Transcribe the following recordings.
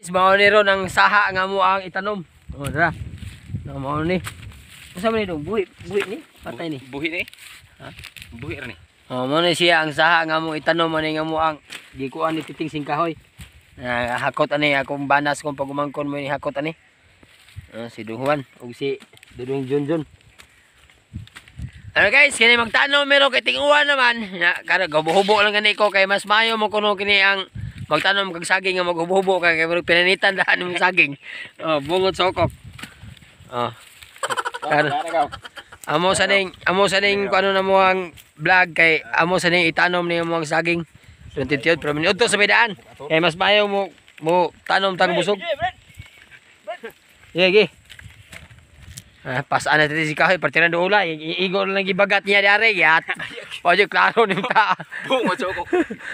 Mao ni ron ang saha nga mo ang itanom. Oh, dara. No, mao ni. Unsa man ni dong? Buhi, buhi ni? Patay ni. Buhi ni. Ha? Buhi ra ni. Oh, mao ni siya ang saha nga mo itanom ani nga mo ang gikuan ni Titing Singkahoy. Ah, hakot ani akong banas kung pagumangkon mo ni hakot ani. Ah, si Dong Juan ug si Dudong Junjun. Ano guys, kini magtanom pero kay tinguan naman. Na kada gabuhubo lang gani ko kay mas maayo mo kuno kini ang magtanom kag saging nga maghubo-hubo kay kay murag pinanitan daan imong saging. Oh, bungot sokok. Oh. Kar- amo sa ning kung ano na mo ang vlog kay amo sa ning itanom ni mo ang saging. 22 pero minuto sa bidaan. Kay mas maayo mo mo tanom tag busog. Sige, sige. Ah, pasaan natin si Kahoy, partiran do ula, iigo na lang gibagat niya diari, yat. Ojo, klaro ni ta. Bungot sokok.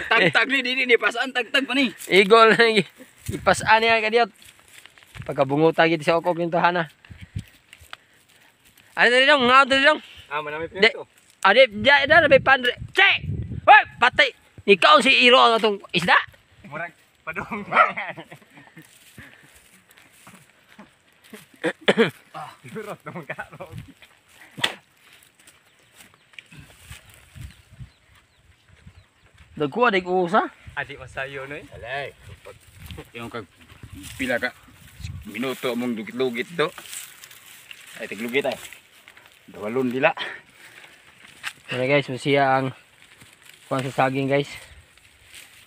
Tagtag ni dili ni pasaan tagtag pa ni. Igo na lang ipasaan niya kadiyot. Pagkabunguta gid sa okog yung tahana. Ano dali dong, ngaw dali dong. Ah, manami Di. Adi, di, da, may pandre. Che! Hoy, patay. Ikaw si Iro ang atong isda. Murag padung. Ah, durot naman karo. Nagkuha dig usa. Adi masayo noy. Alay. Yung kag pila ka minuto mong lugit-lugit do. Ay tiglugit ay. Dawalon dila. Ano guys, masiya ang kuha sa saging guys.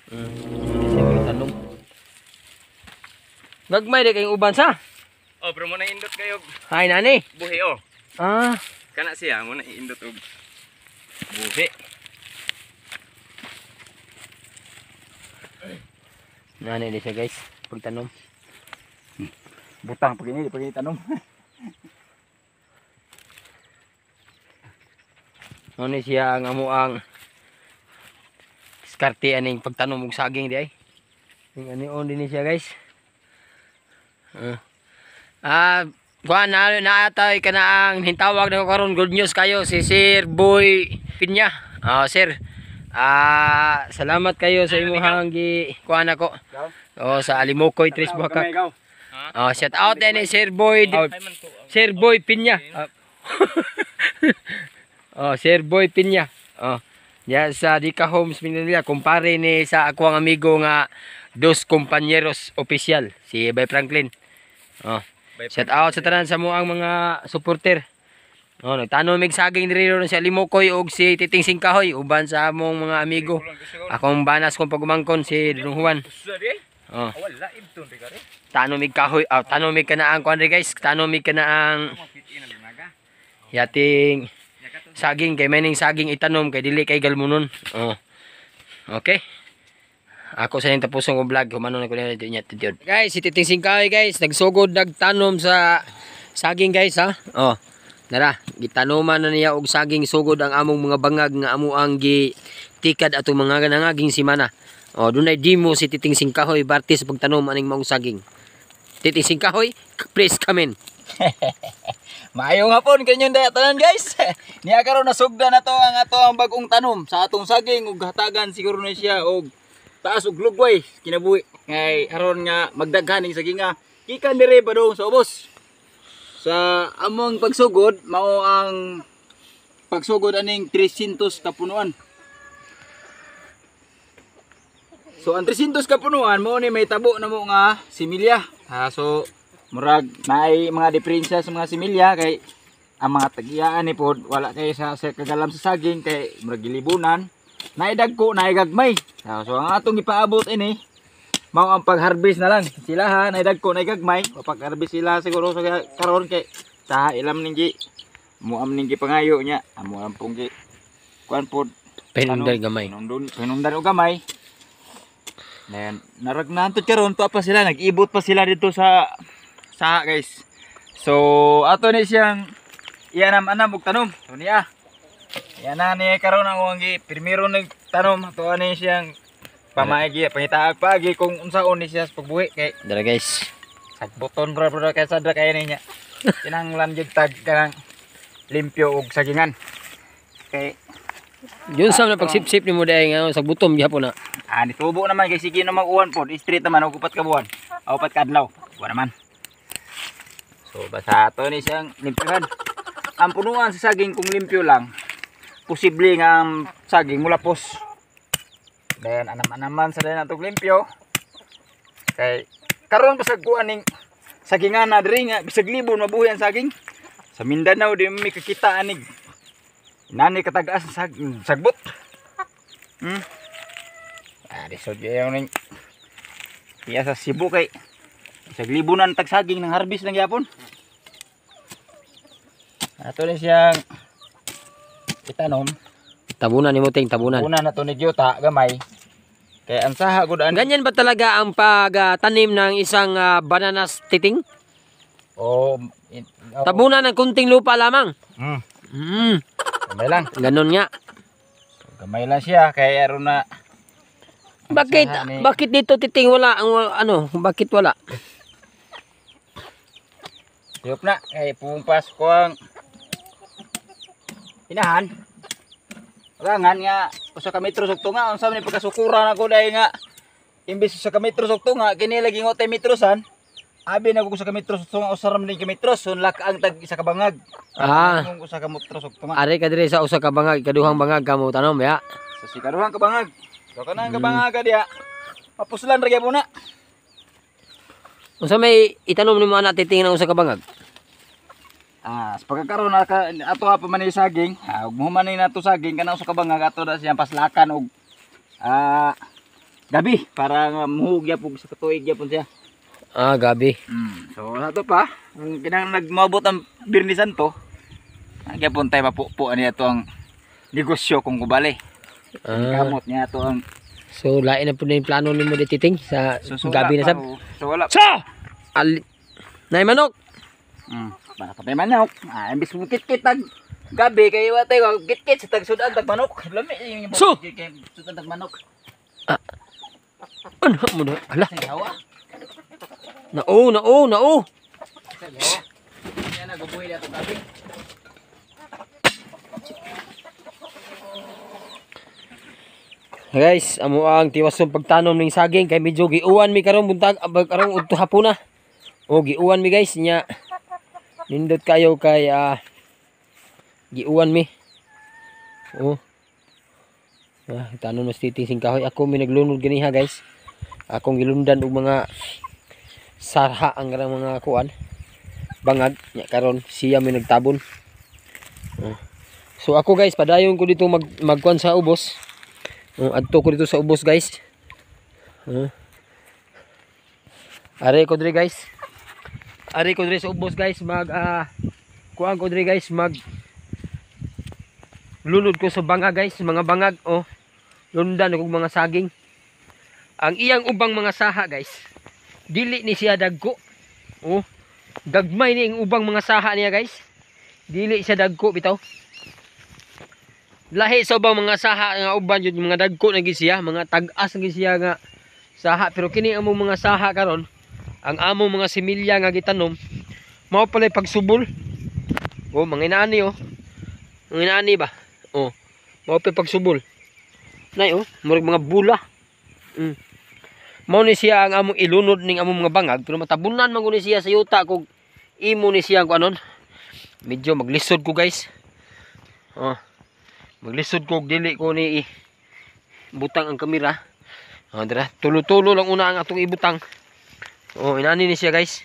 Siya may tanong. Gagmay di kayong uban sa. Oh, pero mo na indot kayo Hay nani. buhi oh. Ah, Kana siya mo na iindot og buhi. nani di siya guys. Pagtanom. Butang pag ini pag ini tanom. Ano siya ang amo ang diskarte aning pagtanom og saging di ay. Ning ani on din siya guys. Ah. Ah, kuan na naatay kana ang hintawag na ko karon, good news kayo si Sir Boy Pinya. Ah, sir. Ah, salamat kayo sa imong gi kuan ako. Oh, sa Alimokoy Tres Buhakak. Oh, shout out din ni Sir Boy Sir Boy Pinya. Ah. Oh, Sir Boy Pinya. Oh. Ya sa Dika Homes Mindanao, kumpare ni sa ako ang amigo nga Dos Compañeros Official, si Bay Franklin. Oh. Shout out sa tanan sa mo ang mga supporter. Oh, nagtanom mig saging diri ron si Alimokoy ug si Titing Singkahoy uban sa among mga amigo. Akong banas kong pagumangkon si Dudong Juan. Oh. Wala ibton ri kare. Tanom mig kahoy, ah, tanom mig kana ang kuan ri guys, tanom mig kana ang yating saging kay maning saging itanom kay dili kay galmonon. Oh. Okay. Ako sa tapuson kong vlog, humano na ko nila niya tityod. Guys, si Titing Singkahoy guys, nagsugod nagtanom sa saging guys ha. Oh. Nara, gitanuman na niya og saging sugod ang among mga bangag nga amo ang gitikad atong mga nangaging simana. Oh, dunay demo si Titing Singkahoy Bartis sa pagtanom aning maong saging. Titing Singkahoy, please come in. Maayong hapon kanyong daya tanan guys. Niya karon nasugda na to ang ato ang bagong tanom sa atong saging ug hatagan siguro na siya og taas og lugway kinabuhi ngay aron nga magdaghan ning saginga gikan dire padung sa ubos. Sa among pagsugod mao ang pagsugod aning 300 kapunuan. So ang 300 kapunuan mao ni may tabo na mo nga similya. Ha, so murag naay mga diferensya sa mga similya kay ang mga tagiyaan ni pod wala kay sa kagalam sa saging kay murag gilibunan. Naay dagko, naay gagmay. Ha, so ang atong ipaabot ini mao ang pag-harvest na lang. Sila ha, naay dagko, naay gagmay. Pag-harvest sila siguro sa karon kay sa ilam ning gi muam ning gi pangayo nya. Amo ang pong gi kuan pod Pinundan gamay. Pinundan og gamay. Then naragnahan karon pa sila, nag-ibot pa sila dito sa guys. So ato ni siyang ianam-anam og tanom. So niya. Yan na ni karon ang uwang gi primero nagtanom ato ani siyang pamaigi pangitaag paagi kung unsaon ni siya sa pagbuhi kay Dara guys. Sagbuton bro bro kay sadra kay niya. Kinahanglan gyud tag kanang limpyo og sagingan. Kay Yun sa na pagsipsip nimo dai nga sa gutom gihapon na. Ah, nitubo naman kay sige na mag-uwan pod. Street naman og 4 ka buwan. O 4 ka adlaw. Buwan naman. So basta ato ni siyang limpyuhan. Ang punuan sa saging kung limpyo lang, posible nga ang saging mulapos. Dayon anam-anaman sa dayon atong limpyo. Kay karon pa sa kuan ning sagingan na diri nga bisag libon mabuhi ang saging. Sa Mindanao di mi kakita anig. Nani katag-as sa sagbot. Ah, lisod gyud ning iya sa Cebu kay bisag libonan tag saging nang harvest lang gyapon. Ato ni siyang itanom. Tabunan nimo ting tabunan. Una na to ni Gyota gamay. Kay ang saha gud ani. Ganyan ba talaga ang pagtanim ng isang banana, Titing? Oh, oh. Tabunan ng kunting lupa lamang. Gamay lang. Ganun nga. Gamay lang siya kay aron na Bakit bakit dito, Titing, wala ang ano, bakit wala? Tuyok na kay pumpas ko ang inahan. Rangan nga usa ka metro sa tunga, unsa man pagkasukura nako dai nga imbes usa ka metro sa tunga kini lagi ngotay metrosan. Abi na ko usa ka metro sa tunga, usa ra man ka metro, sunlak ang tag isa ka bangag. Ah. Kung usa ka metro sa tunga. Ari ka diri sa usa ka bangag, ikaduhang bangag kamo tanom ya. Sa sikaduhang ka bangag. So kanang kabangag diha. Mapuslan ra gyapon na. Unsa may itanom nimo ana, Titing, ng usa ka bangag? Ah, sa pagkakaroon na ka, ato pa man ni saging, ah, ug mo man ni nato saging kanang sa kabangag ato na siyang paslakan og gabi para nga muhug gyapon sa katuig gyapon siya. Ah, gabi. So ato pa, kung kinahanglan nagmoabot ang Biyernes Santo, gyapon tay mapupo ani ato ang negosyo kung kubali. Ah. Kamot niya ato ang So lain na pud yung plano nimo di, Titing, sa so, so, gabi na wala sab. pa, oh. So wala. Sa! Ali Nay manok. Para pa tayo manok. Ah, imbis mo kit-kit tag gabi kay wa tayo kit-kit sa tag sudan tag manok. Lami yung So! kay sudan tag manok. Ano mo na? Ala, Sa hawa. nao, nao, nao. Sa hawa. Yan na gubuhi na gabi. Guys, amo ang tiwason pagtanom ning saging kay medyo giuwan mi karon buntag karong udto hapuna. O giuwan mi guys nya. Nindot kayo kay giuwan mi. Oh. Ah, tanom mas Titing sing kahoy. Ako mi naglunod ganiha guys. Akong gilundan og mga sarha ang karang mga kuan. Bangag nya karon siya mi nagtabon. Oh. So ako guys, padayon ko dito magkuan sa ubos. Oh, adto ko dito sa ubos guys. Are ko diri guys. Are ko diri sa ubos guys, mag kuan ko diri guys, mag lunod ko sa bangag guys, mga bangag oh. Lundan og mga saging. Ang iyang ubang mga saha guys, dili ni siya dagko. Oh, gagmay ni ang ubang mga saha niya guys. Dili siya dagko bitaw. Lahi sa ubang mga saha nga uban jud mga dagko na gyud siya, mga tag-as na gyud siya nga saha, pero kini among mga saha karon, ang among mga similya nga gitanom, mao pala'y pagsubol. Oh, mga inaani oh. Mga inaani ba? Oh, mao pa'y pagsubol. Nay oh, murag mga bula. Mao ni siya ang among ilunod ning among mga bangag, pero matabunan man gud ni siya sa yuta kung imo ni siya kung anon. Medyo maglisod ko guys. Oh. Maglisod ko dili ko ni butang ang kamera. Oh, dira tulo-tulo lang una ang atong ibutang. Oh, inani ni siya guys.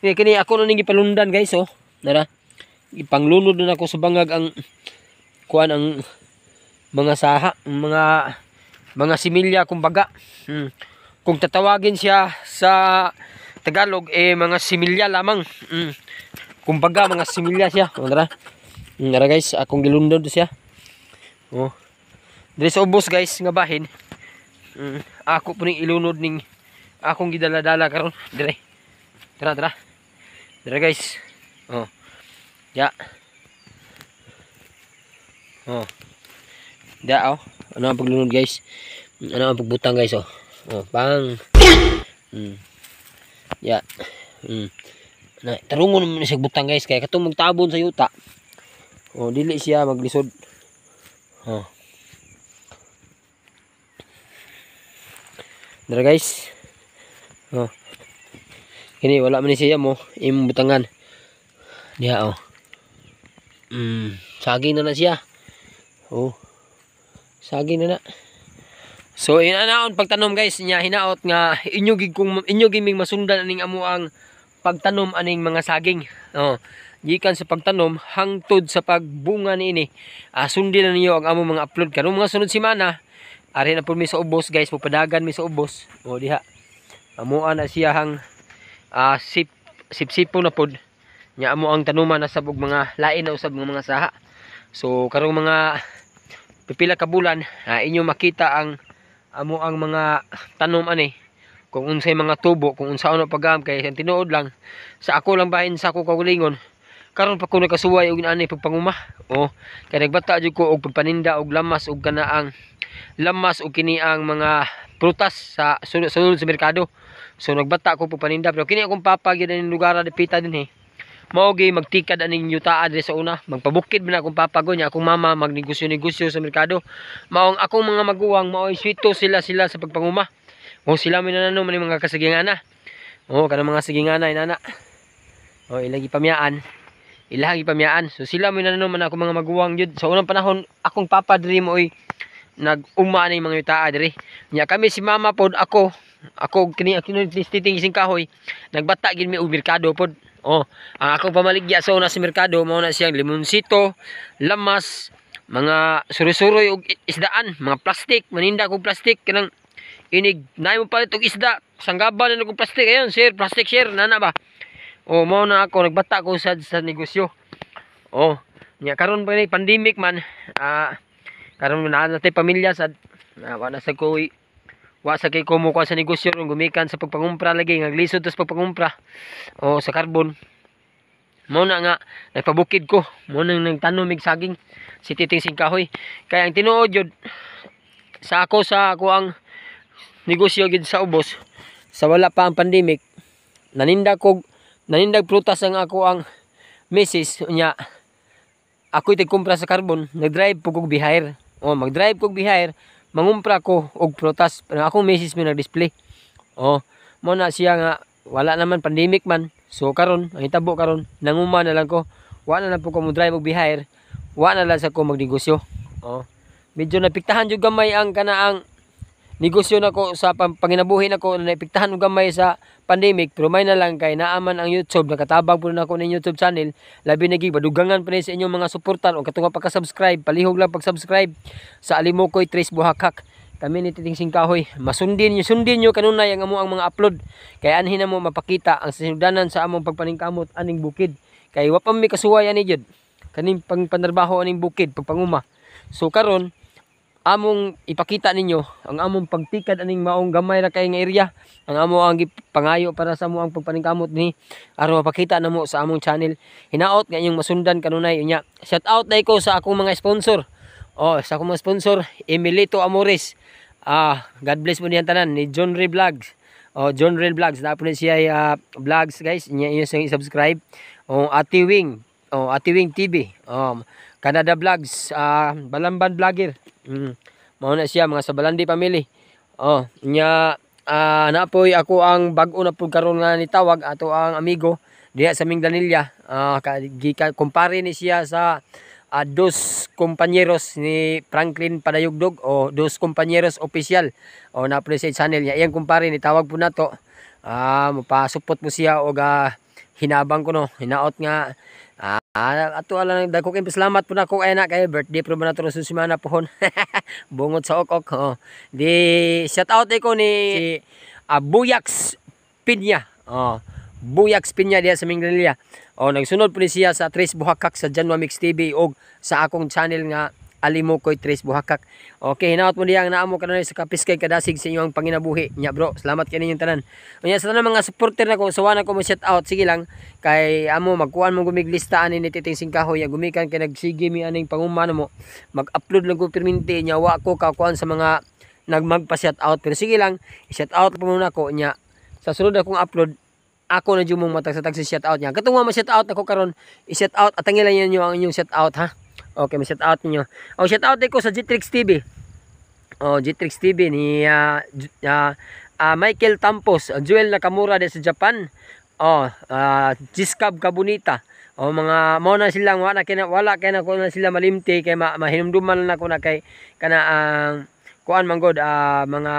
Kini kini ako na ning gipalundan guys oh. Dira. Ipanglunod na nako sa bangag ang kuan ang mga saha, mga similya kumbaga. Kung tatawagin siya sa Tagalog eh mga similya lamang. Kumbaga mga similya siya. Oh, dira. Dira guys, akong gilundon siya. Oh. Diri sa ubos guys nga bahin. Ako po ning ilunod ning akong gidala-dala karon dire. Tara tara. Dire guys. Oh. Ya. Oh. Da oh. Ano ang paglunod guys? Ano ang pagbutang guys oh. Oh, pang. Ya. Na tarungon man siya butang guys kay katong magtabon sa yuta. Oh, dili siya maglisod. Oh. Dara, guys. Oh. Kini wala man ni siya mo imong butangan. Diha, oh. Saging na na siya. Oh. Saging na na. So inanaon pagtanom, guys, nya hinaot nga inyo gid kung inyo gid ming masundan aning amo ang pagtanom aning mga saging. Oh. Gikan sa pagtanom hangtod sa pagbunga niini. Sundin na ninyo ang among mga upload karong mga sunod semana. Ari na pud mi sa ubos, guys, mupadagan mi sa ubos. Oh, diha. Amoa na siya hang sipsipo na pod. Nya amo ang tanuman na sab og mga lain na usab nga mga saha. So karong mga pipila ka bulan, inyo makita ang amo ang mga tanom ani, kung unsay mga tubo, kung unsaon na pagam, kay ang tinuod lang sa ako lang bahin sa ako kaugalingon, karon pa ko nakasuway og ani pagpanguma. Oh, kay nagbata jud ko og pagpaninda og lamas og kanaang lamas og kini ang mga prutas sa sulod sa merkado. So nagbata ko pagpaninda, pero kini akong papa gyud aning lugar dipita dinhi, mao gyud magtikad aning yutaa diri sa una. Magpabukid man akong papa go, nya akong mama magnegosyo-negosyo sa merkado. Maong akong mga maguwang mao'y swito sila sila sa pagpanguma. O sila may nanano man mga kasagingana. O kanang mga sagingana inana. O ilang gipamyaan. Ilang gipamyaan. So sila may nanano man ako mga maguwang jud. Sa unang panahon akong papa diri mo'y nag-uma ning mga yutaa diri. Nya kami si mama pod, ako ako kini kini titing ising kahoy, nagbata gid mi og merkado pod. Oh, ang akong pamaligya sa una sa merkado mao na siyang limonsito, lamas, mga suri-suroy og isdaan, mga plastic, maninda kog plastic kanang inig naay mo palit og isda, sanggaban na kog plastic ayon, "Sir, plastic, sir," nana ba. Oh, mao na ako nagbata ko sa negosyo. Oh, nya karon pa ni pandemic man, karon na natay pamilya sad, wa na sa ko, wa sa kay ko mo sa negosyo ron, gumikan sa pagpangumpra lagi nga lisod tas pagpangumpra o sa carbon. Mao na nga nagpabukid ko, mao nang nagtanom mig saging si Titing Singkahoy, kaya ang tinuod jud sa ako ang negosyo gid sa ubos sa wala pa ang pandemic, naninda kog nanindag prutas ang ako ang misis, nya ako'y tigkumpra sa carbon, nagdrive po kog bihayr. O magdrive kog bihayr, mangumpra ko og prutas, pero akong misis mi nag-display. O mo na siya nga wala naman, pandemic man. So karon ang hitabo karon, nanguma na lang ko, wa na lang po ko mo drive og bihayr, wa na lang sa ko magnegosyo. O medyo napiktahan jud gamay ang kanaang negosyo nako sa panginabuhi nako, na naepektahan og gamay sa pandemic, pero may na lang kay naaman ang YouTube, nakatabang po nako ning YouTube channel. Labi na gid badugangan pa ni sa inyong mga suportan o katong pagka-subscribe. Palihog lang pag-subscribe sa Alimukoy Tres Buhakak. Kami ni Titing Singkahoy, masundin niyo, sundin niyo kanunay ang amo ang mga upload, kay anhin na mo mapakita ang sinugdanan sa among pagpaningkamot aning bukid, kay wa pa mi kasuway ani jud kaning pangpanarbaho aning bukid, pagpanguma. So karon among ipakita ninyo ang among pagtikad aning maong gamay ra kay nga area, ang amo ang gipangayo para sa amo ang pagpaningkamot ni aron mapakita namo sa among channel. Hinaot nga inyong masundan kanunay. Unya shout out na ko sa akong mga sponsor. Oh, sa akong mga sponsor, Emilito Amores, God bless mo niyan tanan ni John Ray Vlogs. Oh, John Ray Vlogs na po ni siya, vlogs, guys, inya inyo siyang i-subscribe. Oh, Ate Wing, oh, Ate Wing TV, oh, Canada Vlogs, Balamban Vlogger. Mao na siya mga sa Balandi family. Oh, nya napoy ako ang bag-o na pud karon nga nitawag ato ang amigo diha sa Minglanilla. Ka, kumpare ni siya sa Dos Compañeros ni Franklin Padayugdog o Dos Compañeros Official. O na po sa channel niya. Iyang kumpare nitawag po nato. Mopasupot mo siya og hinabang ko no. Hinaot nga ato ala nang dagko kay pasalamat po nako ay na kay birthday pro ba nato sa semana pohon. Bungot sa ok-ok. Oh. Di shout out ko ni si Buyax Pinya. Oh. Buyax Pinya diha sa Minglanilla. Oh, nagsunod po ni siya sa Tres Buhakak sa Janwa Mix TV og sa akong channel nga Alimukoy Tres Buhakak. Okay, hinaot mo diya ang naamo kanunay sa kapiskay kadasig sa inyong panginabuhi. Nya, bro, salamat kay ninyong tanan. Unya sa tanan mga supporter nako, sawa na ko mo shout out. Sige lang kay amo magkuan mo gumig lista ani ni Titing Singkahoy, gumikan kay nagsige mi aning pangumana mo. Mag-upload lang ko perminti, nya wa ko kakuan sa mga nagmagpa shout out, pero sige lang, i-shout out po muna ko, nya sa sunod akong upload ako na jud mong matag sa shout out niya. Katong mo shout out ako karon, i-shout out atangilan ninyo ang inyong shout out, ha. Okay, may shout out niyo. Oh, shout out ko sa Gtrix TV. Oh, Gtrix TV ni Michael Tampos, Joel Nakamura de sa Japan. Oh, Giscab Kabunita. O mga mo na silang wala kay wala kay na ko na sila malimti kay mahinumduman na ko na kay kana ang kuan man god, mga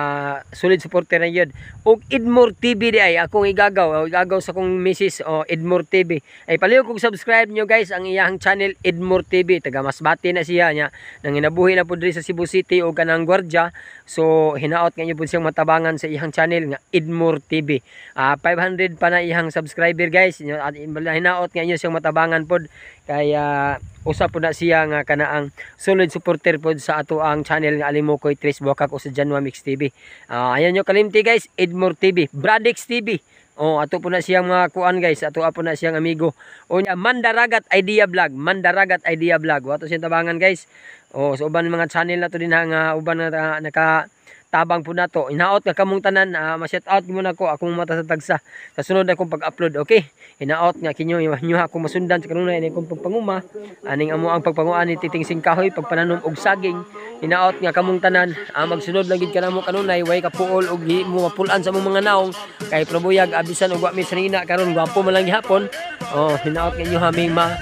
solid supporter na yun. Og Edmore TV di ay akong igagaw o igagaw sa akong misis o Edmore TV. Ay palihog kog subscribe nyo, guys, ang iyang channel Edmore TV. Taga Masbate na siya nya nanginabuhi na pud diri sa Cebu City o kanang gwardiya. So hinaot nga inyo pud siyang matabangan sa iyang channel nga Edmore TV. 500 pa na iyang subscriber, guys. At hinaot nga inyo siyang matabangan pod kaya usa pud na siya nga kanaang solid supporter pod sa ato ang channel nga Alimukoy Tres Bukak o sa Janwa Mix TV. Ayan nyo kalimti, guys, Edmore TV, Bradix TV. Oh, ato po na siyang mga kuan, guys, ato po na siyang amigo. O nya Mandaragat Idea Vlog, Mandaragat Idea Vlog. Wato siyang tabangan, guys. Oh, so uban mga channel na to din ha, nga uban na naka tabang po nato. Hinaot nga kamong tanan, ma-shout out mo na ko akong mata sa tagsa sa sunod akong pag-upload, okay? Hinaot nga kinyo inyo akong masundan sa kanunay ini akong pagpanguma aning amo ang pagpanguan ni Titing Singkahoy, pagpananom og saging. Hinaot nga kamong tanan, magsunod lang gid kanamo kanunay, way kapuol og di mo mapulan sa among mga naong kay probuyag abisan og wa mi sanina karon, gwapo man lang gihapon. Oh, hinaot nga inyo haming ma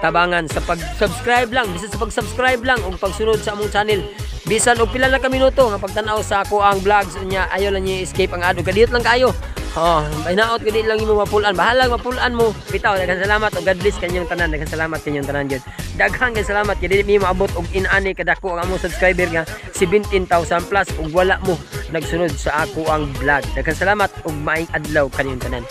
tabangan sa pag-subscribe lang, bisan sa pag-subscribe lang ug pagsunod sa among channel, bisan og pila lang ka minuto nga pagtan-aw sa ako ang vlogs unya ayo lang niyo escape ang ad ug kadiyot lang kaayo. Oh, hinaot gid lang imo mapulan, bahalang mapulan mo bitaw. Daghang salamat ug God bless kanyang tanan. Daghang salamat kanyang tanan gyud, daghang kay salamat kay dili mi maabot og inani kadako ang among subscriber nga 17,000 plus ug wala mo nagsunod sa ako ang vlog. Daghang salamat ug maayong adlaw kanyang tanan.